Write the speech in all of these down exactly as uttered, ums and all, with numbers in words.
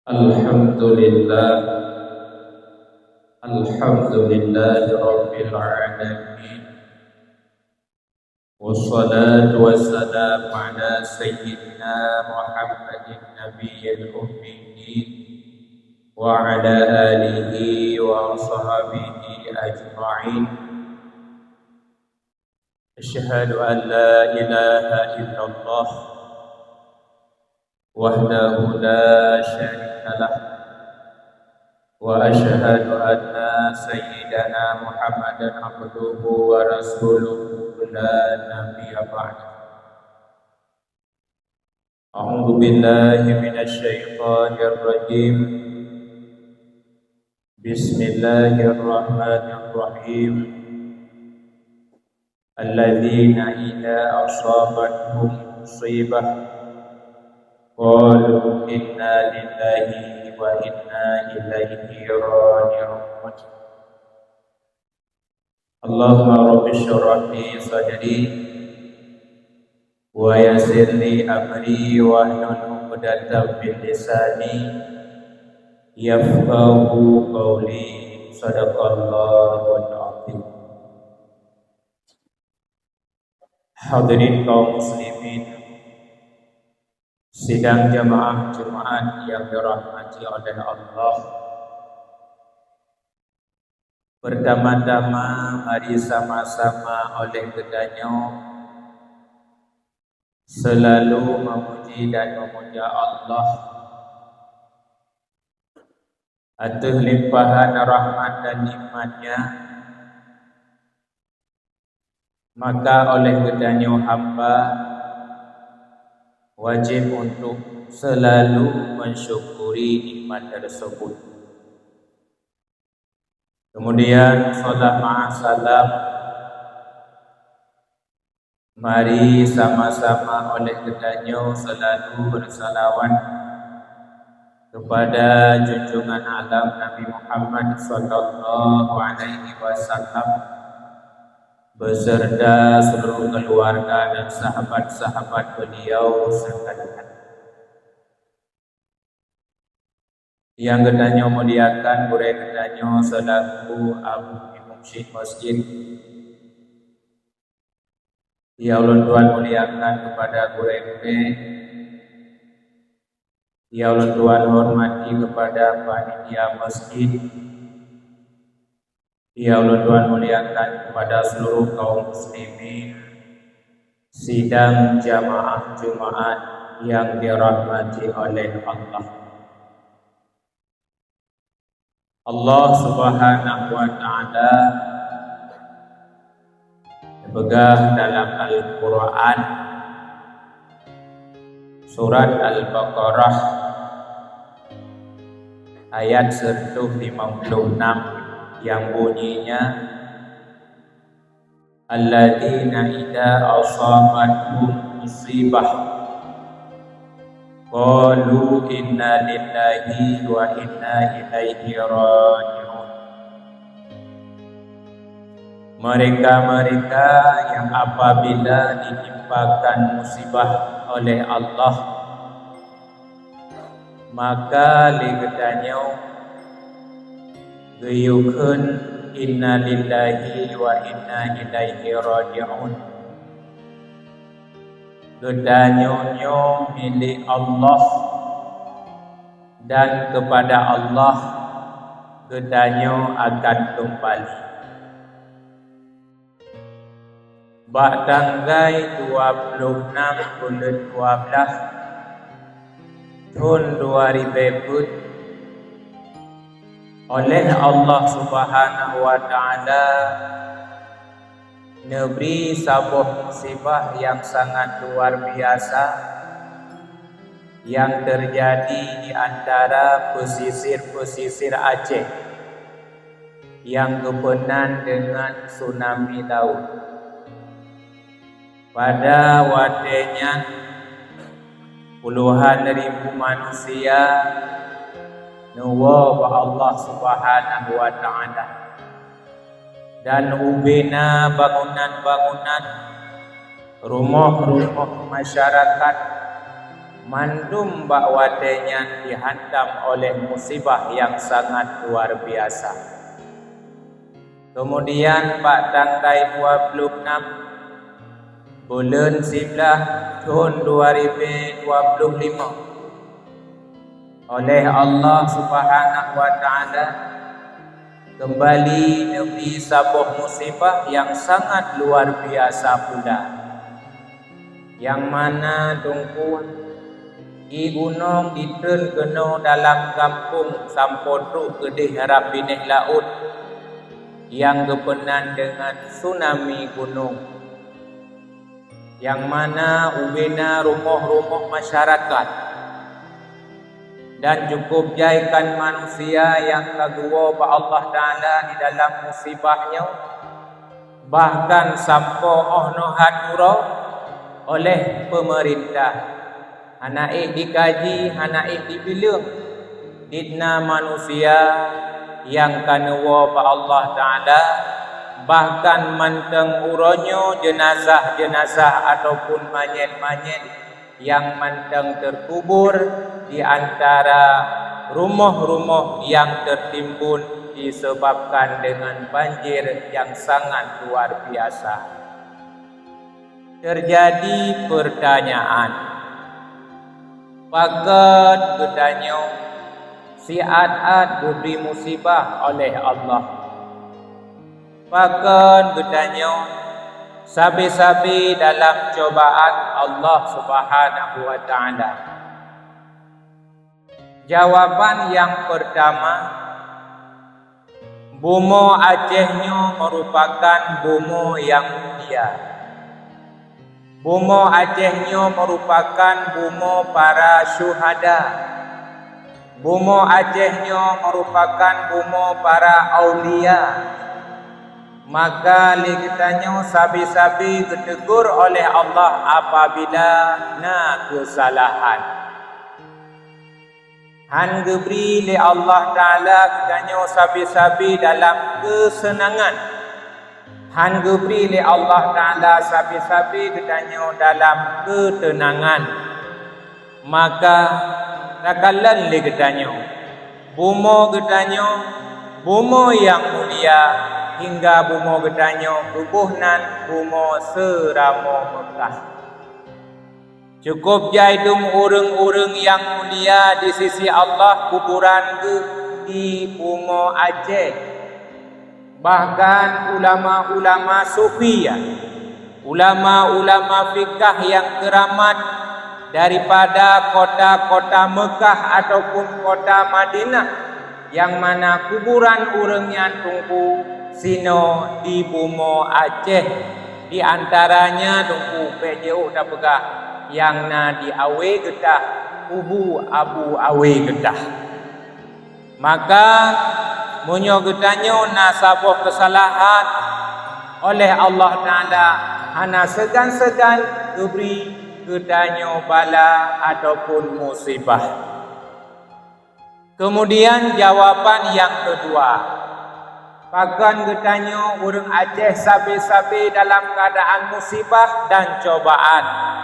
Alhamdulillah. Alhamdulillahirabbil alamin. Wassalatu wassalamu ala sayyidina Muhammadin nabiyil ummi wa ala alihi wa ashabihi ajma'in. Asyhadu an la ilaha illallah wahdahu la syarika lah, wa asyhadu anna sayyidana Muhammadan abduhu wa rasuluhu la nabiyya ba'dah. A'udzu billahi minasy syaithanir rajim. Bismillahirrahmanirrahim. Alladzina idza ashabathum musibah qalu inna lillahi wa inna ilaihi raji'un. Allahumma rabbi syrah li sadri wa yassir li amri wahlul 'uqdatam min lisani yafqahu qawli. Sadaqallahul azim. Hadirin kaum muslimin, sidang jamaah Jumaat yang dirahmati oleh Allah. Pertama-tama, mari sama-sama oleh geutanyoe selalu memuji dan memuja Allah ateueh limpahan rahmat dan nikmat-Nya. Maka oleh geutanyoe hamba wajib untuk selalu mensyukuri nikmat tersebut. Kemudian, salat ma'as salam, mari sama-sama oleh geutanyoe selalu bersalawat kepada junjungan alam Nabi Muhammad sallallahu alaihi wasallam beserta seluruh keluarga dan sahabat-sahabat beliau sekalian. Nyang geutanyoe muliakan gurée geutanyoe selaku Abu Imum Syik Masjid. Nyang ulôn tuan muliakan kepada gurée-gurée. Nyang ulôn tuan hormati kepada panitia masjid. Nyang ulôn tuan muliakan kepada seluruh kaum muslimin sidang jamaah Jumaat yang dirahmati oleh Allah. Allah Subhanahu wa Ta'ala geupeugah dalam Al-Qur'an, surat Al-Baqarah, ayat seratus lima puluh enam, yang bunyinya, "Alladzina idza ashabathum musibah, qalu inna lillahi wa inna ilaihi raji'un." Mereka-mereka yang apabila ditimpakan musibah oleh Allah, maka lé geutanyoe geuyue kheun, "Inna lillahi wa inna ilaihi raji'un." Geutanyoe nyoe milék Allah, dan kepada Allah geutanyoe akan keumbali. Bak tanggai dua puluh enam buleuen dua blaih thon dua ribée peuet, oleh Allah Subhanahu wa Ta'ala neubri saboh musibah nyang sangat luar biasa nyang teujadi di antara peusisir-peusisir Aceh nyang geupeunan deungon tsunami laut. Pada watée nyan, puluhan ribu manusia neuwoe bak Allah Subhanahu wa Ta'ala, dan ubena bangunan-bangunan, rumoh-rumoh masyarakat, Mandum bak watée nyan dihantam oleh musibah nyang sangat luar biasa. Keumudian bak tanggai dua ploh nam buleuen siblaih thon dua ribée dua ploh limong, oleh Allah Subhanahu wa Ta'ala keumbali neubri saboh musibah nyang sangat luar biasa pula, nyang mana Teungku, di gunong ditreun keunoe dalam gampông sampoe trok keudeh rab binéh laôt nyang geupeunan deungon tsunami gunong, nyang mana ubena rumoh-rumoh masyarakat. Dan cukup jai kon manusia nyang ka geuwoe bak Allah Ta'ala di dalam musibah nyoe, bahkan sampoe óh noe that uroe oleh peumeurintah. Hana ék dikaji, hana ék dibileueng. Dikna manusia nyang ka neuwoe bak Allah Ta'ala, bahkan mantong uroe nyoe jeunazah-jeunazah ataupun manyét-manyét nyang mantong teukubur di antara rumoh-rumoh nyang teutimbun disebabkan deungon banjir nyang sangat luar biasa. Teujadi peurtanyaan, pakon geutanyoe siat-at geubri musibah oleh Allah? Pakon geutanyoe sabe-sabe dalam cobaan Allah Subhanahu wa Ta'ala? Jawaban nyang peurtama, bumoe Aceh nyoe meurupakan bumoe nyang mulia. Bumoe Aceh nyoe meurupakan bumoe para syuhada. Bumoe Aceh nyoe meurupakan bumoe para aulia. Maka lé geutanyoe sabe-sabe geuteugur oleh Allah apabila na keusalahan. Han geubri lé Allah Ta'ala geutanyoe sabe-sabe dalam keuseunangan. Han geubri lé Allah Ta'ala sabe-sabe geutanyoe dalam keuteunangan. Maka, takalon lé geutanyoe, bumoe geutanyoe, bumoe nyang mulia, hingga bumoe geutanyoe geuboh nan bumoe Seuramoe Meukah. Cukup jai dum ureuëng-ureuëng nyang mulia di sisi Allah kuburan geuh di bumoe Aceh. Bahkan ulama-ulama sufi, ya, ulama-ulama fikah nyang keuramat daripada kota-kota Meukah ataupun kota Madinah, nyang mana kuburan ureuëng nyan Teungku sinoe di bumoe Aceh, di antaranya Teungku bék jiôh tapeugah nyang na di Awe Geutah, kubu Abu Awe Geutah. Maka, meunyoe geutanyoe na saboh keusalahan, oleh Allah Ta'ala hana seugan-seugan geubri geutanyoe bala ataupun musibah. Keumudian jawaban nyang keudua, pakon geutanyoe ureuëng Aceh sabe-sabe dalam keuadaan musibah dan cobaan?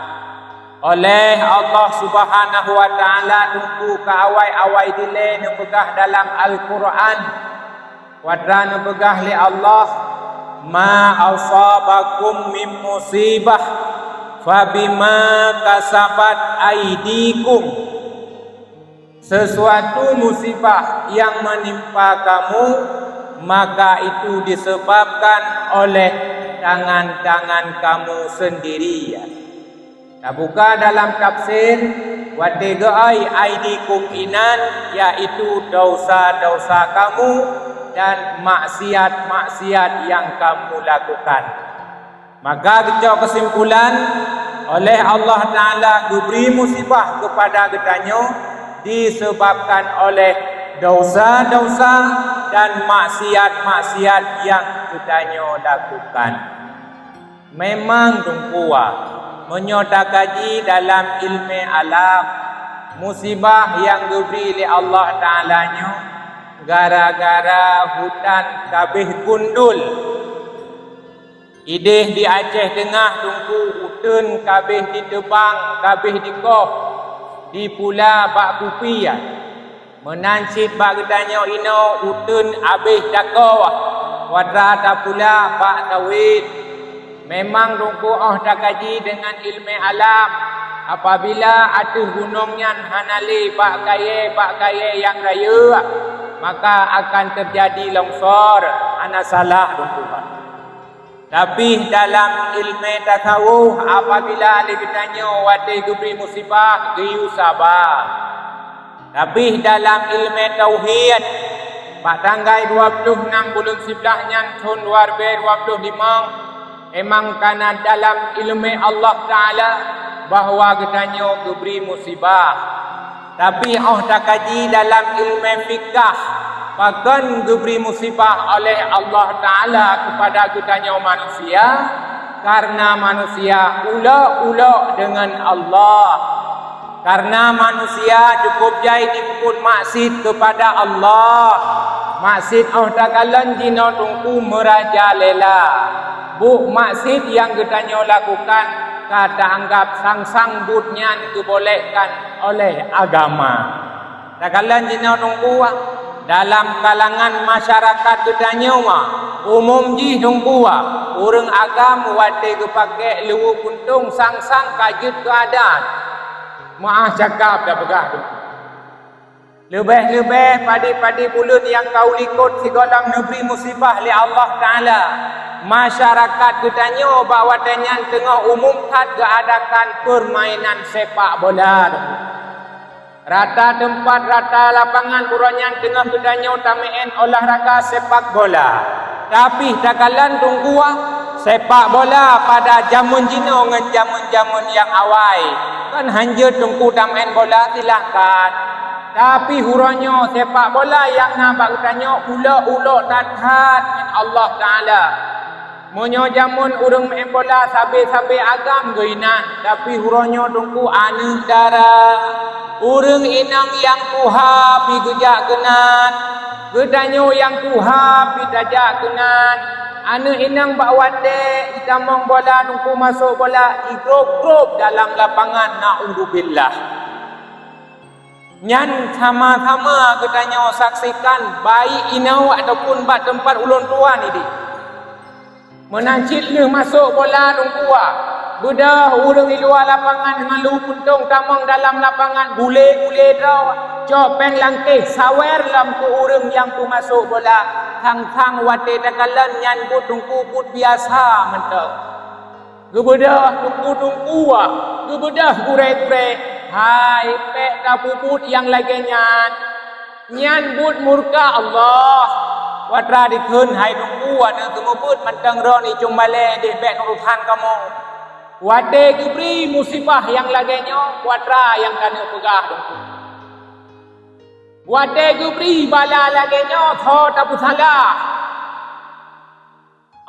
Oleh Allah Subhanahu wa Ta'ala Teungku keu awai-awai dilée neupeugah dalam Al-Qur'an, watra neupeugah lé Allah, "Ma asabakum min musibah, fabima kasabat aidikum." Sesuatu musibah nyang meunimpa kamu, maka itu disebabkan oleh tangan-tangan kamu sendiri. Tabuka dalam tafsir, watée geuai aidikum inan, yaitu desya-desya kamu dan maksiat-maksiat nyang kamu lakukan. Maka geucok keusimpulan, oleh Allah Ta'ala geubri musibah keupada geutanyoe disebabkan oleh desya-desya dan maksiat-maksiat nyang geutanyoe lakukan. Memang Teungku, meunyoe takaji dalam iéleumé alam, musibah nyang geubri lé Allah Ta'ala nyoe gara-gara hutan kabeh gundul. Ideh di Aceh Teungah Teungku, uteuen kabeh diteubang, kabeh dikoh. dipula bak kupi. Meunan cit bak geutanyoe inoe uteuen abéh takoh, watra tapula bak sawét. Memang Teungku, óh takaji deungon ileumé alam, apabila ateueh gunong nyan hana lé bak kayée-bak kayée nyang rayeuk, maka akan teujadi longsor, hana salah Teungku. Tapi dalam ileumé tasawuf, apabila lé geutanyoe watée geubri musibah, geuyue saba. Tapi dalam ileumé tauhid, bak tanggai dua ploh nam buleuen siblaih nyan thon dua ribée dua ploh limong, memang kana dalam ileumé Allah Taala bahwa geutanyoe geubri musibah. Tapi óh takaji dalam ileumé fikah, pakon geubri musibah oleh Allah Taala keupada geutanyoe manusia, kareuna manusia ulok-ulok deungon Allah. Kareuna manusia cukup jai jipeubuet maksiet keupada Allah. Maksiet óh takalon jinoe Teungku meurajalela. Buet maksiet nyang geutanyoe lakukan ka taanggab sang-sang buet nyan geubolehkan oleh agama. Takalon jinoe Teungku, dalam kalangan masyarakat geutanyoe, umum jih Teungku, ureuëng agam watée geupakék luweue puntông sang-sang ka jeuet keu adat. Meuáh cakap tapeugah Teungku. Leubeh-leubeh padé-padé buleuen nyang ka u likot sigohlom neubri musibah lé Allah Taala. Masyarakat geutanyoe bak watée nyan teungoh umum that geuadakan peurmainan sepak bola. Rata teumpat, rata lapangan uroe nyan teungoh geutanyoe tameu'en olahraga sepak bola. Tapi takalon Teungku, sepak bola pada jameun jinoe ngon jameun-jameun nyang awai, kon hanjeuet Teungku tameu'en bola, silahkan. Tapi uroe nyoe sepak bola nyang na bak geutanyoe ulok-ulok that-that ngon Allah Taala. Meunyoe jameun ureuëng meu'en bola sabe-sabe agam geuinan, tapi uroe nyoe Teungku aneuëk dara, ureuëng inong nyang tuha pi geujak keunan, geutanyoe nyang tuha pi tajak keunan. Aneuëk inong bak watée jitamong bola Teungku masôk bola, jigrob-grob dalam lapangan, naudzubillah. Nyan sama-sama geutanyoe saksikan, baik inoe ataupun bak teumpat ulôn tuan idéh. Meunan cit lheueh masôk bola Teungku, beudôh ureuëng di luwa lapangan ngon luweue puntông tamong dalam lapangan, gule-gule droe, cok péng langkéh sawer lom keu ureuëng nyang peumasôk bola. Sang-sang watée takalon nyan buet Teungku buet biasa mantong. Geubeudôh teungku-teungku, geubeudôh gurée-gurée, hai bék tapeubuet nyang lagée nyan. Nyan buet murka Allah. Watra dikheun hai teungku, aneuëk seumeubeuet mantong droe ni cung balée deh, bék urosan kamoe. Watée geubri musibah nyang lagée nyoe, watra nyang taneuk peugah teungku. Watée geubri bala lagée nyoe, soe tapeusalah.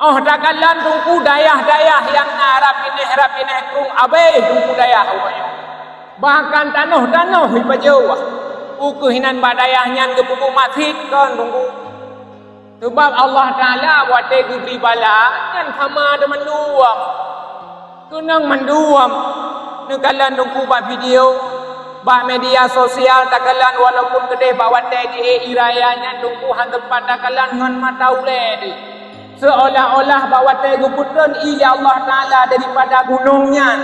Óh takalon teungku, dayah-dayah nyang na rapinéh-rapinéh krueng abéh teungku dayah uroe nyoe. Bahkan tanoh-tanoh jipajoh. Peu kheueh inan bak dayah nyan geupeubuet maksiet kon teungku. Sabab Allah Taala watée geubri bala nyan sama deumandum. Keunong mandum, neukalon teungku bak video, bak media sosial takalon, walaupun keudeh bak watée di ék raya nyan teungku han teumpat takalon ngon mata ulée deuh. Seolah-olah bak watée geupeutreun ie Allah Taala daripada gunong nyan,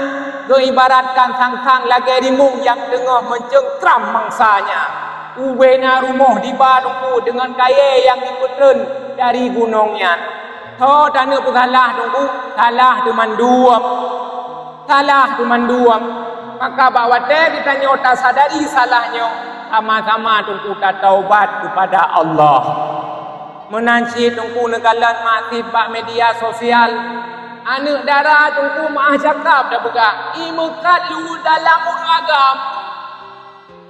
geuibaratkan sang-sang lagée rimueng nyang teungoh meucengkram mangsa nyan. Ubé na rumoh diba teungku deungon kayée nyang geupeutreun dari gunong nyan. Tho taneuk peusalah teungku, salah teumandum. Salah teumandum. Maka bak watée geutanyoe tasadari salah nyoe, sama-sama teungku tataubat keupada Allah. Meunan cit teungku neukalon maksiet bak media sosial. Aneuëk dara teungku meu'ah cakap tapeugah, imeukat luweue dalam ureuëng agam.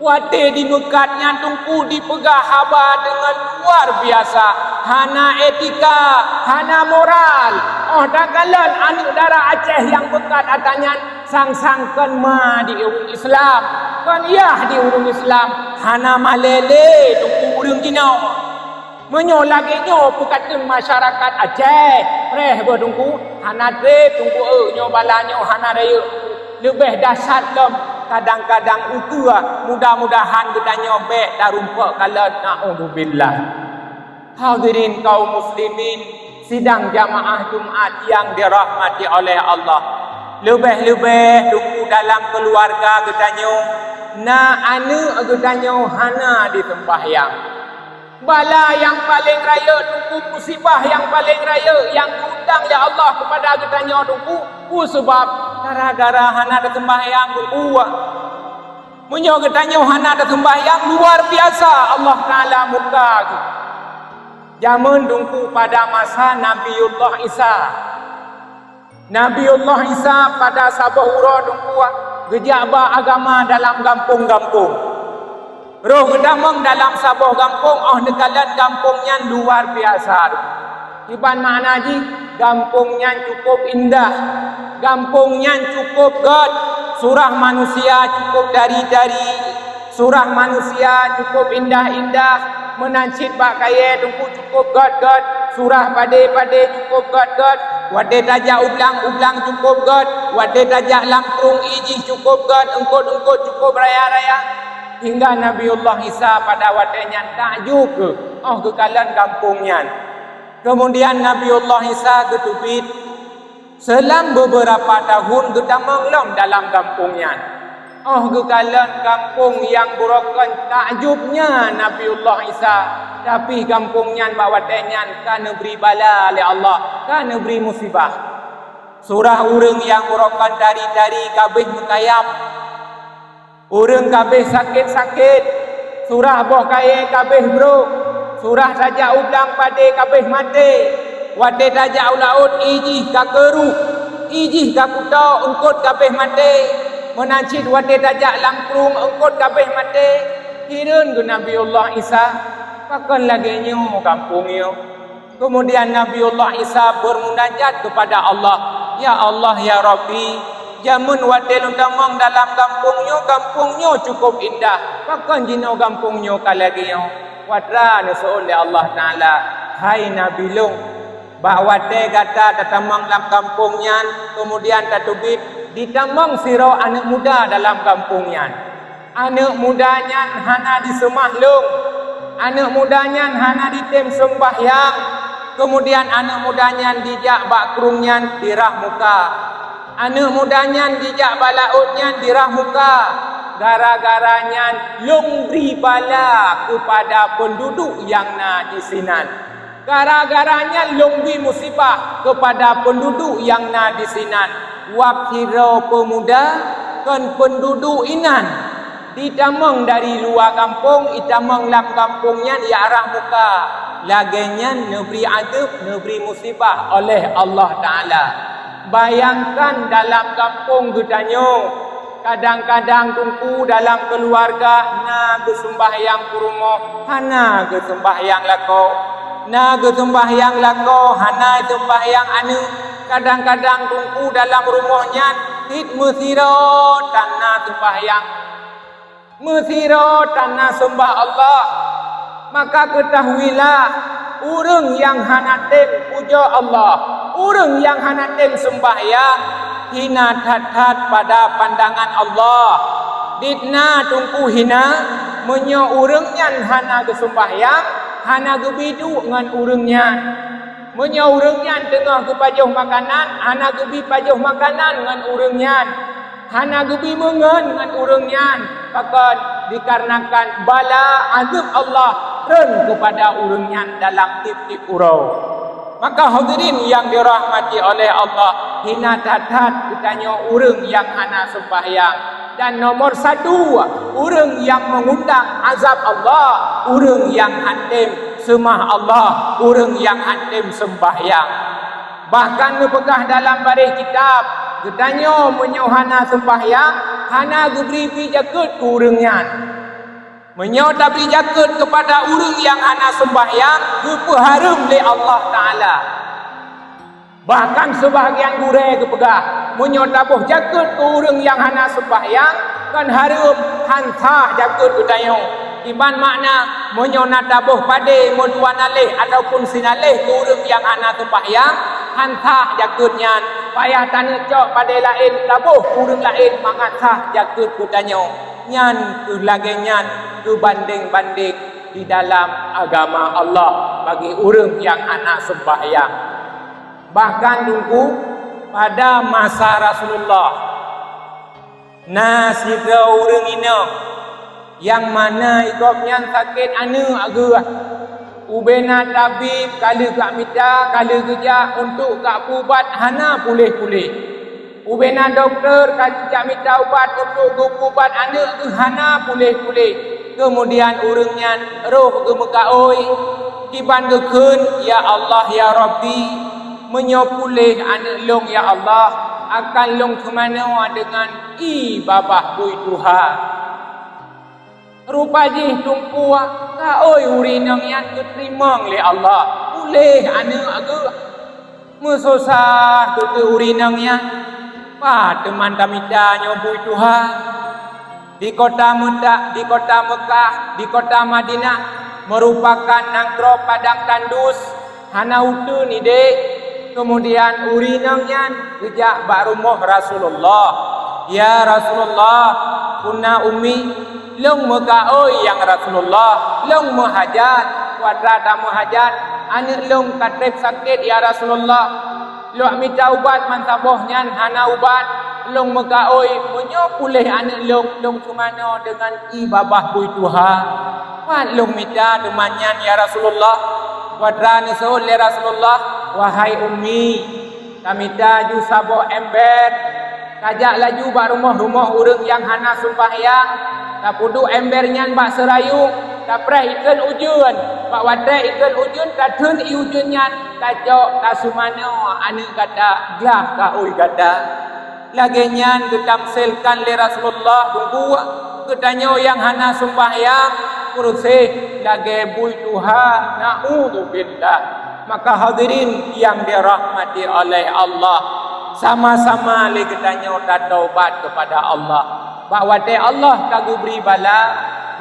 Watée dimeukat nyan teungku dipeugah haba deungon luar biasa, hana etika, hana moral. Óh takalon aneuëk dara Aceh nyang meukat ata nyan, sang-sang kon ma di ureuëng Islam, kon yah di ureuëng Islam, hana malée lé teungku ureuëng jinoe. Meunyoe lagée nyoe peukateun masyarakat Aceh, preh beuh teungku, hana treb teungku, eu, nyoe bala nyoe hana rayeuk. Leubeh dahsyat lom, Kadang-kadang ukeue, mudah-mudahan geutanyoe bék tarumpok kalon, naudzubillah. Hadirin kaum muslimin, sidang jamaah Jumat yang dirahmati oleh Allah. Leubeh-leubeh teungku dalam keuluwarga geutanyoe, na aneuëk geutanyoe hana jiseumbahyang. Bala nyang paleng rayeuk teungku, musibah nyang paleng rayeuk nyang geuundang lé Allah keupada geutanyoe teungku, peue sabab? Gara-gara hana taseumbahyang teungku. Meunyoe geutanyoe hana taseumbahyang, luar biasa Allah Taala murka geuh. Jameun teungku pada masa Nabiullah Isa. Nabiullah Isa pada saboh uroe teungku geujak ba agama dalam gampông-gampông. Roh geutamong dalam saboh gampông, óh neukalon gampông nyan luar biasa. Kiban makna jih, gampông nyan cukup indah. Gampông nyan cukup gét. Surah manusia cukup dari-dari. Surah manusia cukup indah-indah. Meunan cit bak kayée teungku cukup gét-gét. Surah padé-padé cukup gét-gét. Watée tajak u blang, u blang cukup gét. Watée tajak lam krueng, ijih cukup gét. Eungkot-eungkot cukup raya-raya. Hingga Nabiullah Isa pada watée nyan takjub geuh óh geukalon gampông nyan. Keumudian Nabiullah Isa geuteubiet. Seulam beubeurapa tahun geutamong lom dalam gampông nyan. Óh geukalon gampông nyang beurokon takjub nyan Nabiullah Isa, tapi gampông nyan bak watée nyan ka neubri bala lé Allah, ka neubri musibah. Surah ureuëng nyang beurokon tari-tari ka béh meukayab. Ureuëng ka béh sakét-sakét, surah boh kayée ka béh brok, surah tajak u blang padé ka béh maté, watée tajak u laôt ijih ka keuruh, ijih ka kuto eungkot ka béh maté, meunan cit watée tajak lam krueng eungkot ka béh maté. Hireuen geuh Nabiullah Isa, pakon lagée nyoe gampông nyoe? Keumudian Nabiullah Isa beurmunajat keupada Allah, "Ya Allah, ya Rabbi, jameun watée lôn tamong dalam gampông nyoe, gampông nyoe cukup indah. Pakon jinoe gampông nyoe ka lagée nyoe?" Watée neuseuôt lé Allah Taala, "Hai Nabi lôn, bak watée gata tatamong lam gampông nyan, keumudian tateubiet, jitamong sidroe aneuëk muda dalam gampông nyan." Aneuëk muda nyan hana jiseumah lôn. Aneuëk muda nyan hana jitem seumbahyang. Keumudian aneuëk muda nyan jijak bak krueng nyan jirah muka. Aneuëk muda nyan jijak bak laôt nyan jirah muka. Gara-gara nyan lôn bri bala keupada peunduduek nyang na disinan. Gara-gara nyan lôn bri musibah keupada peunduduek nyang na disinan. Wab sidroe peumuda kon peunduduek inan. Jitamong dari luwa gampông, jitamong lam gampông nyan jiarah muka. Lagée nyan neubri azeub, neubri musibah oleh Allah Taala. Bayangkan dalam gampông geutanyoe, kadang-kadang teungku dalam keuluwarga na geuseumbahyang peurumoh, hana geuseumbahyang lakoe. Na geuseumbahyang lakoe, hana seumbahyang aneuëk. Kadang-kadang teungku dalam rumoh nyan cit meusidroe tan na seumbahyang. Meusidroe tan na seumbah Allah. Maka keutahuilah, ureuëng nyang hana tem pujoe Allah, ureuëng nyang hana tem seumbahyang, hina that-that pada pandangan Allah. Dit na teungku hina, meunyoe ureuëng nyan hana geuseumbahyang, hana geubi duek ngon ureuëng nyan. Meunyoe ureuëng nyan teungoh geupajoh makanan, hana geubi pajoh makanan ngon ureuëng nyan, hana geubi meungon ngon ureuëng nyan, pakon? Dikarenakan bala azeub Allah treun keupada ureuëng nyan dalam tieb-tieb uroe. Maka hadirin nyang dirahmati oleh Allah, hina that-that geutanyoe ureuëng nyang hana seumbahyang. Dan nomor satu, ureuëng nyang meungundang azab Allah, ureuëng nyang han tem seumah Allah, ureuëng nyang han tem seumbahyang. Bahkan neupeugah dalam baréh kitab, geutanyoe meunyoe hana seumbahyang, hana geubri-bri jakeuet keu ureuëng nyan. Meunyoe tabri jakeuet keupada ureuëng nyang hana seumbahyang, geupeuhareuem lé Allah Taala. Bahkan seubahagian gurée geupeugah, meunyoe taboh jakeuet keu ureuëng nyang hana seumbahyang, kon hareuem, han sah jakeuet geutanyoe. Iban makna, meunyoe na taboh padé meudua naléh ataupun sinaléh keu ureuëng nyang hana seumbahyang, han sah jakeuet nyan. Payah taneuk cok padé laén, taboh ureuëng laén mangat sah jakeuet geutanyoe. Nyan keuh lagée nyan keubandeng-bandeng di dalam agama Allah bagi ureuëng nyang hana seumbahyang. Bahkan Teungku, pada masa Rasulullah, na sidroe ureuëng inong nyang mana gobnyan sakét aneuëk geuh. Ubena tabib ka lheueh geumita, ka lheueh geujak untuk geuubat, hana puléh-puléh. Ubena dokto ka geujak mita ubat untuk geuubat aneuëk geuh, hana puléh-puléh. Keumudian ureuëng nyan roh geumeukaôi, kiban geukheun, "Ya Allah, ya Rabbi, meunyoe puléh aneuëk lôn, ya Allah, akan lôn seumanoe deungon ié babah bui tuha." Rupa jih Teungku, kaôi ureuëng inong nyan geuteurimong lé Allah, puléh aneuëk geuh. Meususah keu ureuëng inong nyan, pat teuma tamita nyoe bui tuha. Di kota Meuta-, di kota Meukah, di kota Madinah, meurupakan nanggroe padang tandus, hana uteuen idéh. Keumudian ureuëng inong nyan geujak bak rumoh Rasulullah. "Ya Rasulullah, punna ummi, lôn meukaôi, ya Rasulullah, lôn meuhajat. Watée tameuhajat, aneuëk lôn ka treb sakét, ya Rasulullah. Lôn mita ubat meusaboh nyan hana ubat. Lôn meukaôi, meunyoe puléh aneuëk lôn, lôn seumanoe deungon ié babah bui tuha. Pat lôn mita teuma nyan, ya Rasulullah?" Watée neuseuôt lé Rasulullah, "Wahai ummi, tamita ju saboh ember, tajak laju bak rumoh-rumoh ureuëng nyang hana seumbahyang, tapeuduek ember nyan bak seurayueng, tapreh ikheun ujeuen. Bak watée ikheun ujeuen, tatheun ié ujeuen nyan, tacok, taseumanoe aneuëk gata, glah kaôi gata." Lagée nyan geutamsilkan lé Rasulullah, Teungku, geutanyoe nyang hana seumbahyang, peureséh lagée bui tuha, naudzubillah. Maka hadirin nyang dirahmati oleh Allah, sama-sama lé geutanyoe tatobat keupada Allah. Bak watée Allah ka geubri bala,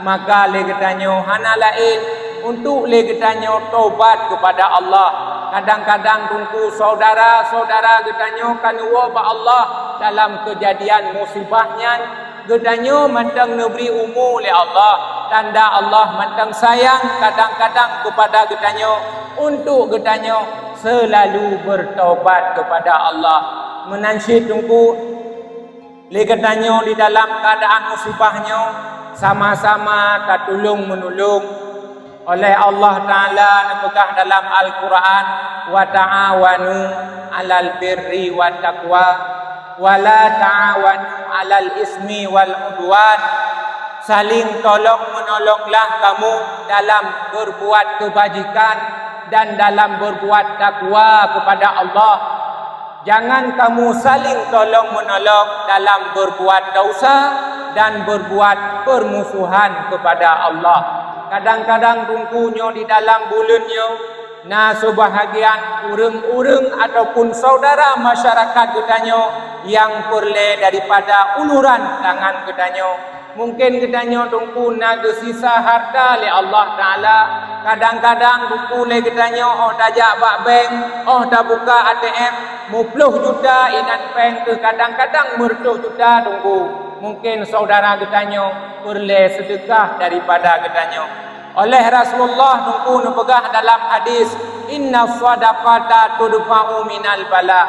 maka lé geutanyoe hana laén untuk lé geutanyoe tobat keupada Allah. Kadang-kadang Teungku, syedara-syedara geutanyoe ka neuwoe bak Allah dalam keujadian musibah nyan, geutanyoe mantong neubri umu lé Allah, tanda Allah mantong sayang kadang-kadang keupada geutanyoe, untuk geutanyoe seulalu beutobat keupada Allah. Meunan cit Teungku, lé geutanyoe di dalam keuadaan musibah nyoe sama-sama tatulông-meunulông. Oleh Allah Ta'ala neupeugah dalam Al-Quran, "Wa ta'awanu 'alal birri wat taqwa, wa la ta'awanu 'alal ismi wal 'udwan." Saling tolong-menolonglah kamu dalam berbuat kebajikan dan dalam berbuat takwa kepada Allah. Jangan kamu saling tolong-menolong dalam berbuat dosa dan berbuat permusuhan kepada Allah. Kadang-kadang Teungku, nyoe di dalam buleuen nyoe, na seubahagian ureuëng-ureuëng ataupun syedara masyarakat geutanyoe nyang peureulée daripada uluran tangan geutanyoe. Mungken geutanyoe Teungku na geusisa harta lé Allah Ta'ala. Kadang-kadang Teungku lé geutanyoe óh tajak bak bank, óh tabuka A T M, muploh juta inan péng teuh, kadang-kadang meureutoh juta Teungku. Mungken syedara geutanyoe peureulée seudeukah daripada geutanyoe. Oleh Rasulullah Teungku neupeugah dalam hadis, "Inna shadaqata tudfa'u minal bala."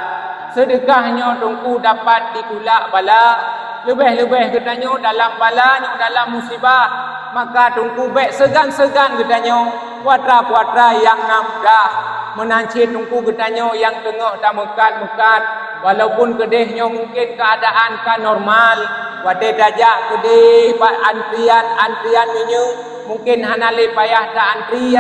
Seudeukah nyoe Teungku dapat ditulak bala. Leubeh-leubeh geutanyoe dalam bala nyoe, dalam musibah, maka Teungku bék seugan-seugan geutanyoe putra-putra nyang na mudah. Meunan cit Teungku geutanyoe nyang teungoh tameukat-meukat, walaupun keudeh nyoe mungken keuadaan ka normal, watée tajak keudeh bak antrian-antrian minyeuk, mungken hana lé payah ta-antri.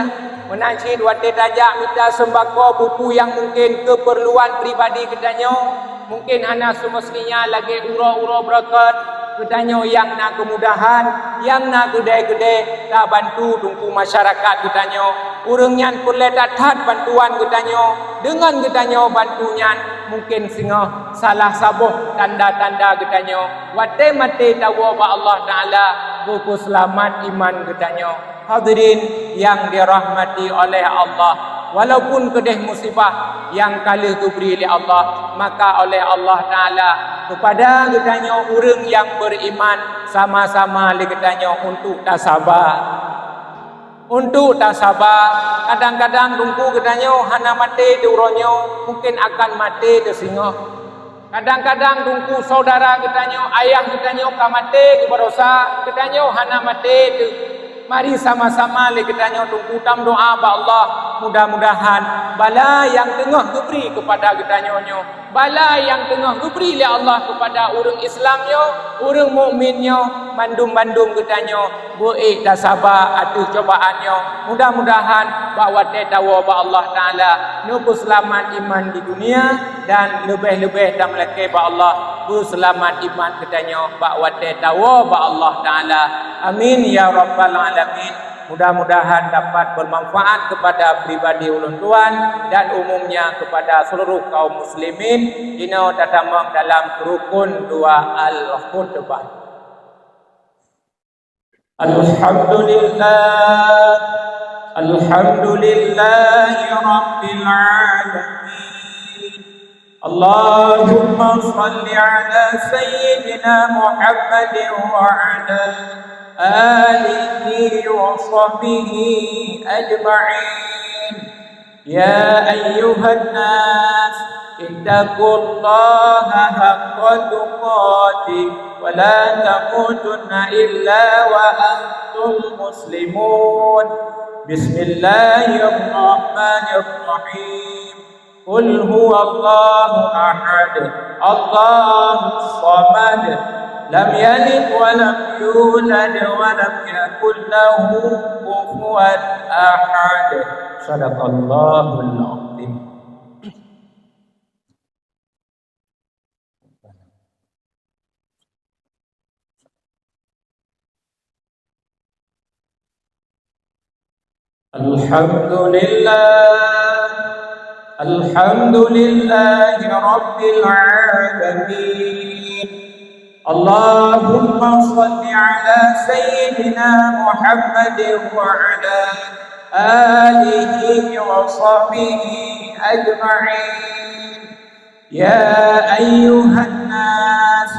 Meunan cit watée tajak mita seumbako, buku nyang mungken keupeurluan pribadi geutanyoe, mungken hana seumeustinya lagée uroe-uroe beureukat, geutanyoe nyang na keumudahan, nyang na keudée-keudée, tabantu Teungku masyarakat geutanyoe. Ureuëng nyan peureulée that-that bantuan geutanyoe, deungon geutanyoe bantu nyan mungken singoh salah saboh tanda-tanda geutanyoe watée maté tawoe bak Allah Ta'ala beupeuseulamat iman geutanyoe. Hadirin nyang dirahmati oleh Allah, Walaupun keudeh musibah nyang ka lheueh geubri lé Allah, maka oleh Allah Taala keupada geutanyoe ureuëng nyang beriman, sama-sama lé geutanyoe untuk tasaba. Untuk tasaba, kadang-kadang teungku geutanyoe hana maté di uroe nyoe, mungkin akan maté di singoh. Kadang-kadang teungku saudara geutanyoe, ayah geutanyoe ka maté geubarosa, geutanyoe hana maté teuh. Mari sama-sama lé geutanyoe teungku tameudoá bak Allah, mudah-mudahan bala nyang teungoh geubri keupada geutanyoe nyoe, bala nyang teungoh geubri lé Allah keupada ureuëng Islam nyoe, ureuëng mukmin nyoe, mandum-mandum geutanyoe beuék tasaba ateueh cobaan nyoe. Mudah-mudahan bak watée tawoe bak Allah Taala neupeuseulamat iman di dunia dan leubeh-leubeh tameulakée bak Allah peuseulamat iman geutanyoe bak watée tawoe bak Allah Taala. Amin ya rabbal alamin. Mudah-mudahan dapat bermanfaat kepada pribadi ulôn tuan dan umumnya kepada seluruh kaum muslimin. Inoe tatamong dalam rukun dua al-khutbah. Alhamdulillah. Alhamdulillahi rabbil alamin. Allahumma shalli ala sayyidina Muhammadin wa ala alihi wa sahbihi ajma'in. يا أيها الناس اتقوا الله حق تقاته ولا تموتن إلا وأنتم مسلمون. بسم الله الرحمن الرحيم. قل هو الله أحد، الله الصمد، لم يلد ولم يولد ولم يكن له كفوا أحد. صدق الله العظيم. الحمد لله، الحمد لله رب العالمين. اللهم صل على سيدنا محمد وعلى آله وصحبه أجمعين. يا أيها الناس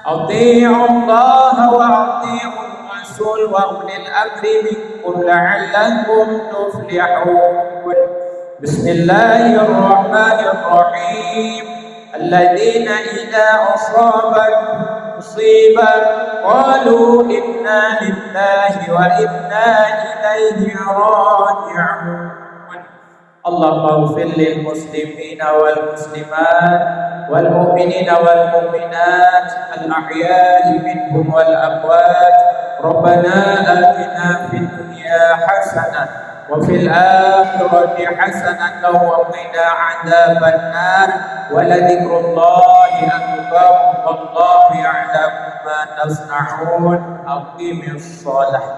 أطيعوا الله وأطيعوا الرسول وأولي الأمر منكم لعلكم تفلحون. بسم الله الرحمن الرحيم. الذين إذا أصابتهم مصيبة قالوا إنا لله وإنا إليه راجعون. اللهم اغفر للمسلمين والمسلمات والمؤمنين والمؤمنات الأحياء منهم والأموات. ربنا آتنا في الدنيا حسنة وفي الآخرة حسنة وقنا عذاب النار. ولذكر الله أكبر والله يعلم ما تصنعون. أقم الصلاة.